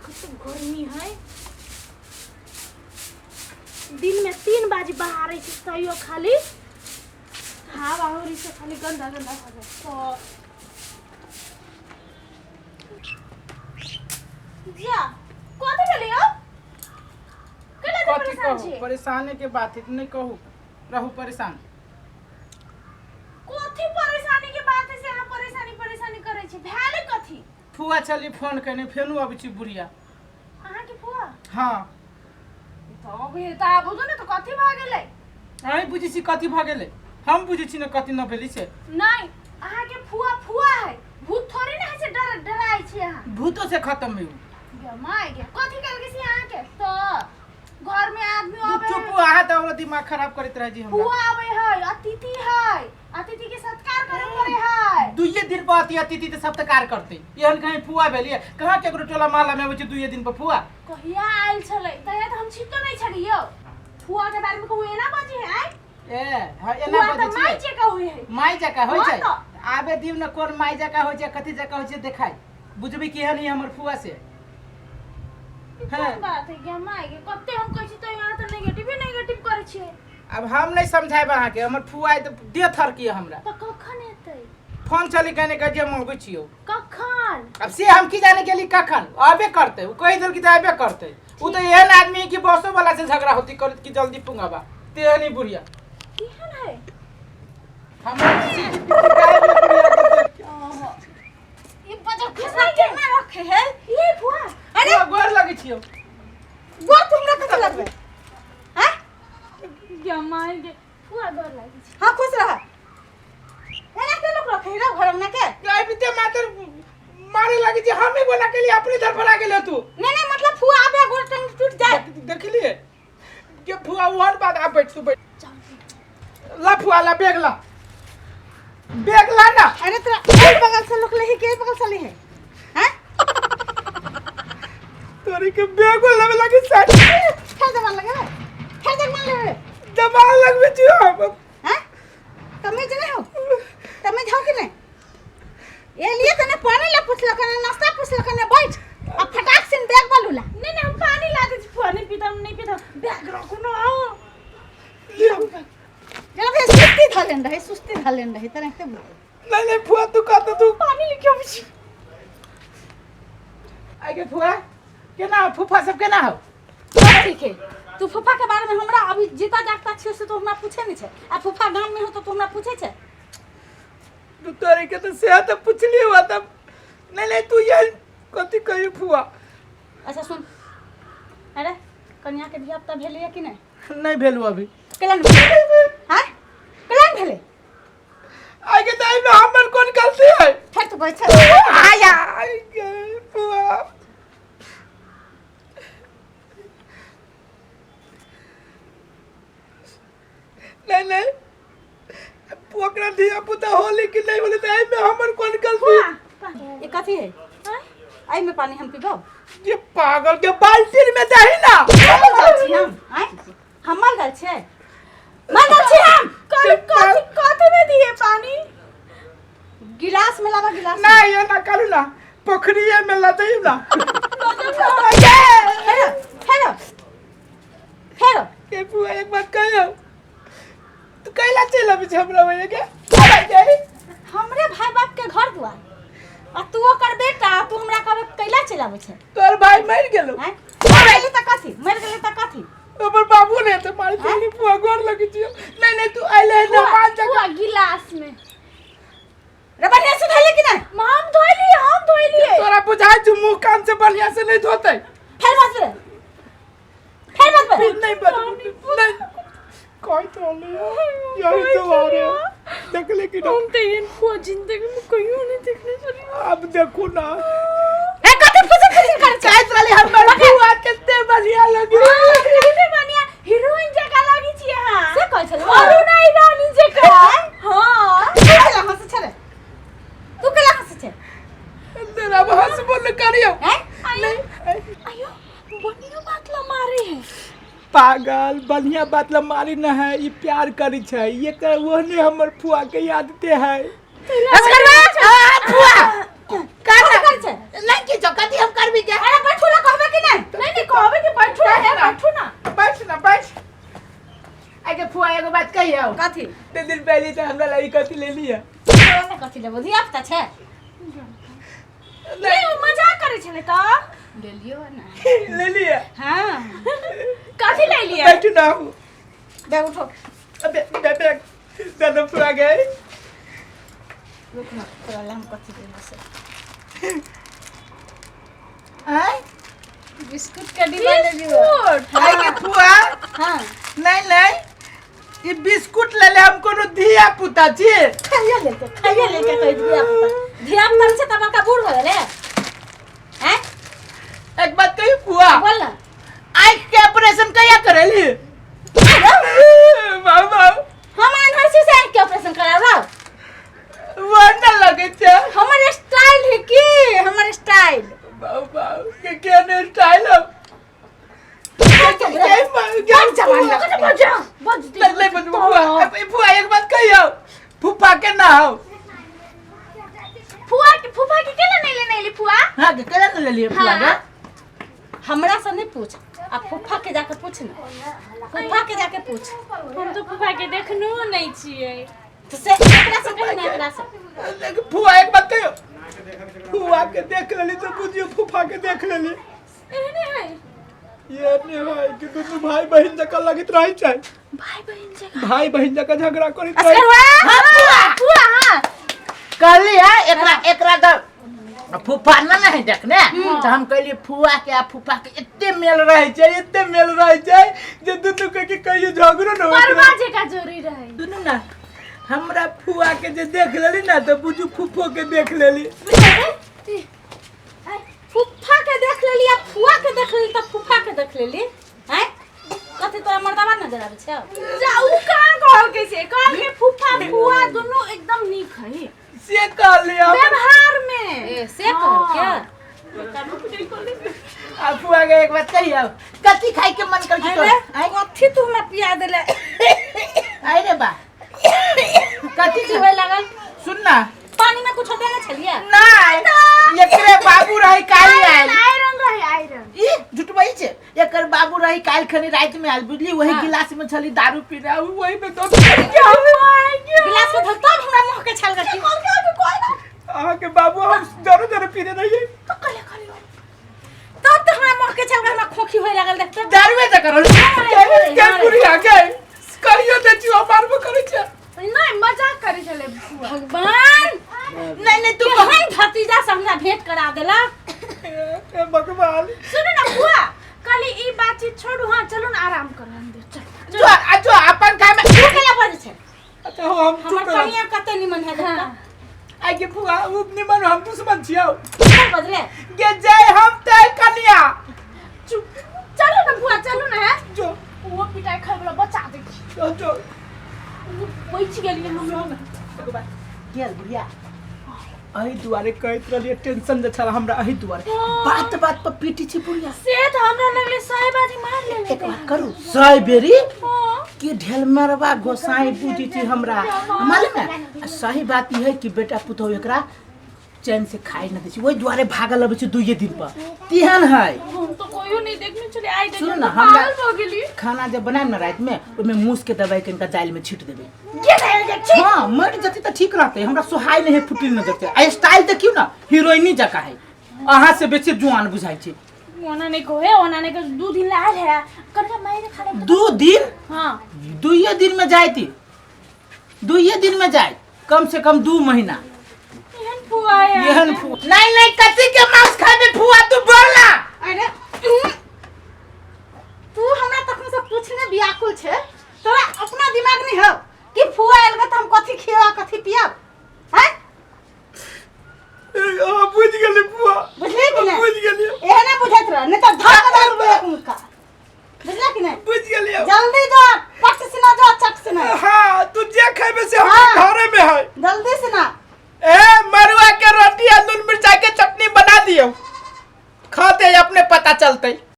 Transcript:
कते गर्मी है। दिन में 3 बाजी बहारै छै तैयो खाली हवा उड़ी से खाली गंदा गंदा भऽ जाइ छै। जा कथी भेलै यौ? केना एते कथी परेशान कहू छी? परेशानी के बात है नहीं कहू, रहू परेशान। कथी परेशानी के बात है से अहाँ परेशानी परेशानी करै छी? भेलै कथी? फुआ छली फोन केने, फेनु अबै छी बुढ़िया। अहाँके फुआ? हाँ। तऽ अभी तऽ आबू ने, तऽ कथी भऽ गेलै? अहीं बुझै छी कथी भऽ गेलै, हम बुझै छी ने कथी न भेलै से। नहीं, अहाँके फुआ फुआ है, भूत थोड़ी ने है से डर डराइ छी अहाँ। भूतो से खत्म है उ। गे my गे, कथी केलकै से अहाँके? तऽ घर में आदमी तू आबै चुप, है, अहाँ तऽ हमरा दिमाग खराब करैत रहै छी हमरा। फुआ आबै है, अतिथि है, अतिथि के सत्कार करे पड़े है। दुइये दिन पर अति अतिथि तऽ सत्कार करतै, एहन कहीं फुआ भेलियै? कहाँ केकरो टोला मोहल्ला में अबै छै दुइये दिन पर फुआ? कहिया आयल छलै तहिया तऽ हम छितो नहि छलियै। फुआ के बारे में कहू एना बजी है आइ? ए हाँ, एना फुआ बजै तऽ माय छियै। जकाँ होइ है। माय जकाँ होइ हाँ छै। तऽ। आबे दियौ ने, कोन माय जकाँ होइ छै, कथी जकाँ होइ छै देखाय, बुझबै केहन है हमर फुआ से। ई हाँ। कोन बात है गे my गे, कते हम कहै छी तऽ अहाँ तऽ नेगेटिवे नेगेटिव करै छियै। आब हम नहीं समझायब अहाँके, हमर फुआ आइ तऽ दे थरकी हमरा। तऽ कखन एतै? फोन चली कहने कह जे हम अबै छियौ। कखन? अब से हम की जाने गेली कखन अबे करतै, उ कहि देलकी तऽ अबे करतै। उ तऽ एहन आदमी है कि बसो वाला से झगड़ा होती करत कि जल्दी पुंगाबा, तेहन ही बुढ़िया। केहन है? हमरा सीटी पीटी काहे में बुढ़िया के देख के? ओहो। ई बजर खसरा केना रखे है? ये फुआ। अरे फुआ, गोर लगै छियौ। गोर तू हमरा कथी लगबे? हैं? गे my गे, फुआ गोर लागै छै। हाँ खुश रह। एना के लोग रखे है घर अंगना के? गाय बिते मातर मारे लगे छै, हम ही बोला के लिए अपने धरफड़ा गेले तू। नहीं नहीं, मतलब फुआ आबे गोर टंग टूट जाए। देखलिए के फुआ ओहन बात, आप बैठ तू बैठ। ला फुआ ला बैग ला, बैग ला ना। अरे तोरा एक बगल से लोग ले के एक बगल से ले है? हैं? तोरी के बैग लेवे लगे साथ। फिर दबा लगे, फिर दबा लगे। दबा लगबे छी हम। हैं? तमीज नहीं हो, तमीज हो कि नहीं? ये लिए तने पानी ला पूछलक ने, नाश्ता पूछलक ने, बैठ आ फटाक से बैग बालू ला। नहीं नहीं, हम पानी ला दे छी फुआ, नहीं पीता, नहीं पीता, बैग रखू ना। जरा भी सुस्ती धलेन रहे, सुस्ती धलेन रहे तरह के। नहीं नहीं फुआ तू कहत तू पानी लेके आबै छी। आगे फुआ केना हो, फूफा सब केना हो? सब ठीक है। तू फूफा के बारे में हमरा अभी जीता जागता छियो से तो हमरा पूछे नहीं छै, आ फूफा गाम में हो तो तू हमरा पूछे छै? तू तोरे के तो सेहा तो पूछली हुआ तब। नहीं नहीं, तू ये कथी कही फुआ। अच्छा सुन, अरे कन्या के धिया पुता भेलिए कि नहीं? नहीं भेलु अभी। केला नहीं भेलै? हाँ केला नहीं भेलै? आगे दाई में हमर कोन गलती है? फेर तू कहै छै। आया आगे फुआ। नहीं नहीं, ओकरा धिया पुता होली कि नहीं होली, तऽ एहिमे हमर कोन गलती? ये कथी है? एहि में पानी हम पीबो? ये पागल के बाल्टी में दही ना। मर गेल छी हम आँय? हम मर गेल छियै, मर गेल छी हम। कथी कथी कथी में दिए पानी? गिलास में लावा, गिलास में। ना ये ना करू ना, पोखरिए में लदई ना। फेरो फेरो फेरो। के बुआ एक बात कहियो, तू कैला चलि अबै छै हमरा वजह के? आबै हमरे भाई बाप के घर दुआर आ तू ओकर बेटा, तू हमरा कहबे कैला चलि आबै छै? तोहर भाई मरि गेलो। आँय? मरि गेलै तऽ कथी? मरि गेलै तऽ कथी? हमर बाबू ने तऽ मारि देली। बुआ गोर लगै छियौ। नहीं नहीं, तू अइले है मेहमान जकाँ। फुआ गिलास में रे बढ़िया से धोले कि नहीं? हम धोइलिए, हम धोइलिए। तोरा बुझाइ छौ मुँह कान से बढ़िया से नहीं धोतै? फेर बात रे, फेर बात रे। नहीं बदबू नहीं कोई तो नहीं, यही तो हो रहे देख ले कि ना। हम तो एहन फुआ जिंदगी में कहियो नहीं देखने छलियै। अब देखू ना। ए कथी फुसुर फुसुर करै छै? कहैत रहली हमर बुआ कते बढ़िया लगी। कते बढ़िया हीरोइन जकाँ लगै छी अहाँ। से कहै छलै? अरुणा ईरानी जकाँ। हाँ। तू केला हँसै छै रे? तू केला हँसै छै? तेरा अब हंस बोल करियो। हैं? नहीं। आयो बढ़िया बात ला मारे है। पागल, बढ़िया बात ला मारी न है, ई प्यार करी छै, ये कर ओहने हमर फुआ के यादते है। फुआ कर करै छै? नहीं किछो, कथी हम करबी के? अरे बैठू ना कहबे। कि नहीं? नहीं नहीं, कहबे कि बैठू ना है, बैठू ना। बैठ ना बैठ। आगे फुआ एगो बात कहियो। कथी? तीन दिन पहले तो हमरा लाई कथी ले लिया? तोरा ने कथी लेबो, धिया पुता छै। नहीं, उ मजाक करै छलै त। ले लियो ना। ले लिया। हाँ। कथी ले लिया? बैठ ना हूँ। बैग उठो। अबे बे दादा फुआ गए। रुक ना, तोरा ला हम कथी देबो से। आय बिस्कुट के डिब्बा ले लियो। बिस्कुट। आय के फुआ। हाँ। नहीं नहीं, ई बिस्कुट ले ले, हम कोनो धिया पुता छी। खाइया लेके, खाइया लेके कहि धिया पुता। धिया पुता छै त बड़का बूढ़ हो गेले। हैं? एक बात कही फुआ? बोल ना। आँख के ऑपरेशन कहिया करेली? बाबा हम आन्हर छी से आँख के ऑपरेशन कराब? वरना लगे छै। हमर स्टाइल है की, हमर स्टाइल। बाबा के केने स्टाइल हो? बड़ जवान लगै। बजा बज दे। नहीं बज फुआ, फुआ एक बात कहियो, फूफा के ना हो। फुआ के, फूफा के केना नहीं लेने एली फुआ? हां के केना ले लिए फुआ? हाँ। गे हमरा से नहीं पूछ, आ फूफा के जाके पूछ ना, फूफा के जाके पूछ। हम तो फूफा के देखनो नहीं छियै। तो से एकरा से कही ना, एकरा से। फुआ एक बात कहियो, फुआ के देख लेली तो बुझियो फूफा के देख लेली। एहने है। ये नहीं है कि दुनू भाई बहन जका लगैत रहै छै। भाई बहन जका, भाई बहन जका झगड़ा करैत रहै। असगरवा। हाँ, फुआ। फुआ हाँ। कहली है एकरा, एकरा द फूफा न नहीं देखने तो हम कहलिए फुआ के आ फूफा के एते मेल रहै छै, एते मेल रहै छै जे दुनू के के कहियो झगड़ो न होइत रहै। परवा जका जोड़ी रहै। सुनू ना, हमरा फुआ के जे देख लेली ना तो बुझू फूफो के देख लेली। फूफा के देख लेली आ फुआ के देख लेली त फूफा के देख लेली। हैं? कथी तोरा मर्दावा नजर आबै छै? जा उ कहाँ कहल के छै? कहल के फूफा फुआ दुनू एकदम नीक है से कहली हम व्यवहार में। ए से कहल के। आ फुआ के एक बात कहियो, कथी खाइ के मन कर अरे तोरा? कथी तू हमरा पिया देले? आइ रे बा, कथी कथी होय लागल? सुन ना, पानी में कुछ देने छलिए? नहीं, एकरे बाबू रही काल्हि आयल। आयरन रहे, आयरन। ई झुटबै छै, एकर बाबू रही काल्हि खनी राति में आयल बुझली, वही हाँ। गिलास में छली दारू पीने, आ वही में दो गिलास में धर तब हमरा मुंह के छाल गई। अहाँ के बाबू हम जरूर जरूर पीने रहिए। तब तो हमरा मुंह के छाल गई, हमरा खोखी होय लागल देखते। दारूए त करल के बुढ़िया के कहियो दे छी, मारबो करै छै। नहीं मजाक करै छलै फुआ। भगवान नहीं नहीं तू केहन भतीजा से हमरा भेंट करा देला। ए भगवान। सुनू ना फुआ, कहली ई बातचीत छोड़ू, हाँ चलू ना आराम करू अंदर, चल। जो आ जो अपन खाय में तू केला बजै छै? अच्छा हम हमर चुप रहब। कनिया कते निमन है देखता। हाँ। आइ के फुआ उ निमन, हम दुश्मन छियौ। तू बजले गे जय हम तय कनिया। चुप चलू ना फुआ, चलू ना है। जो वो पिटाई खाय वाला बचा दे। जो जो बचि गेलियै हम। एगो बात गेल बुढ़िया एहि दुआरे कहैत रहलियै, टेंशन जे छल हमरा एहि दुआरे बात बात पर पीटी छै बुढ़िया। से तऽ हमरा लगलै सही बाजी मार लेले। एक बात करू सही बेरी हाँ। कि ढेल मरबा गोसाई बुझी छी हमरा मालूम है। आ सही बात ई है कि बेटा पुतहु एकरा चैन से खाइ न दै छै, ओहि दुआरे भागल अबै छै दुइये दिन पर तिहन है। हम तो कोइयो नहीं देखने छलियै आइ देख। सुनू ना, हमरा- पागल भऽ गेलियै। खाना जब बनायब ना राति में, ओहिमे मूस के दवाई कनिका दालि में छीट देबै। के दालि के छीट? हाँ मरि जेतै तऽ ठीक रहतै, हमरा सोहाय नहि है फुटिल नजर से। आ स्टाइल देखियौ ना, हीरोइनी जकाँ है, अहाँ से बेसी जुआन बुझाइ छै। ओना नहीं कहे, ओना नहीं कहे, 2 दिन ला आयल है कनिका मारि खा ले। 2 दिन? हाँ। 2 दिन में जायती, 2 दिन में जाय, कम से कम 2 महीना। एहन फुआ है। एहन फुआ नहीं नहीं, कथी के मांस खाबे फुआ तू बोल ना। अरे तू हमरा तखन से पूछने व्याकुल छे, तोरा अपना दिमाग नहीं हो कि फुआ आयल त हम कथी खियाब कथी पियाब? हैं? हां बुझ गेली फुआ। बुझली कि नहीं? बुझ गेली। एहने बुझैत रह, नहीं त धर के दारू पिया मुका। बुझला कि नहीं? बुझ गेली। जल्दी जो पट से ना जो चट से ना। हां तू जे खेबे से हमरा घरे में है। जल्दी से ना। ए मरुआ के रोटी आ नून मिर्चा के चटनी बना दियो, खाते अपने पता चलते।